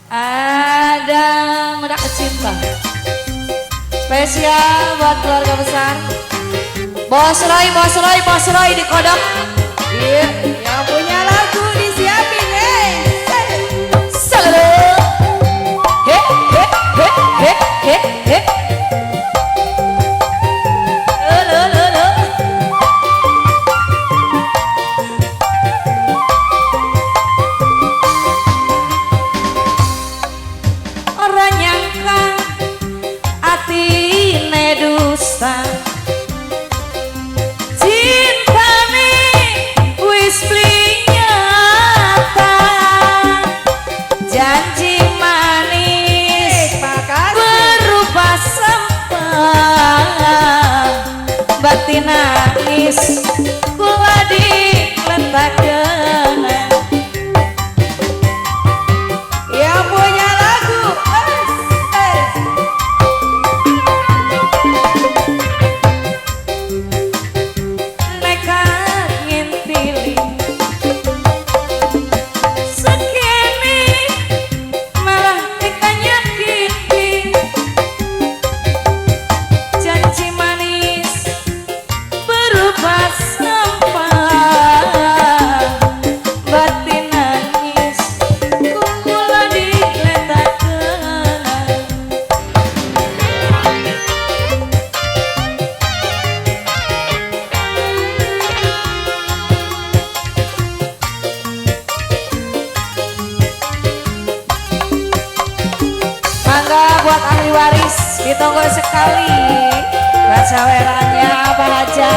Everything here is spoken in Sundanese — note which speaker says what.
Speaker 1: Ada Medak Cinta. Spesial buat keluarga besar. Bos Roy, Bos Roy, Bos Roy di Kodok.
Speaker 2: Iya, yang punya lagu disiapin, hey.
Speaker 1: Selalu. He he he he he he. Lo lo lo. Ora nyangka atine dusta, cintane wis beli nyata, janji manis berupa sampah, batin nangis kula diletakkeun.
Speaker 2: Yang punya lagu.
Speaker 1: Nekat ngintili sekini malah nyakiti, janji manis berupa sampah, batin nangis kula diletakkeun. Mangga buat ahli waris ditunggu sekali. Baca werannya apa aja.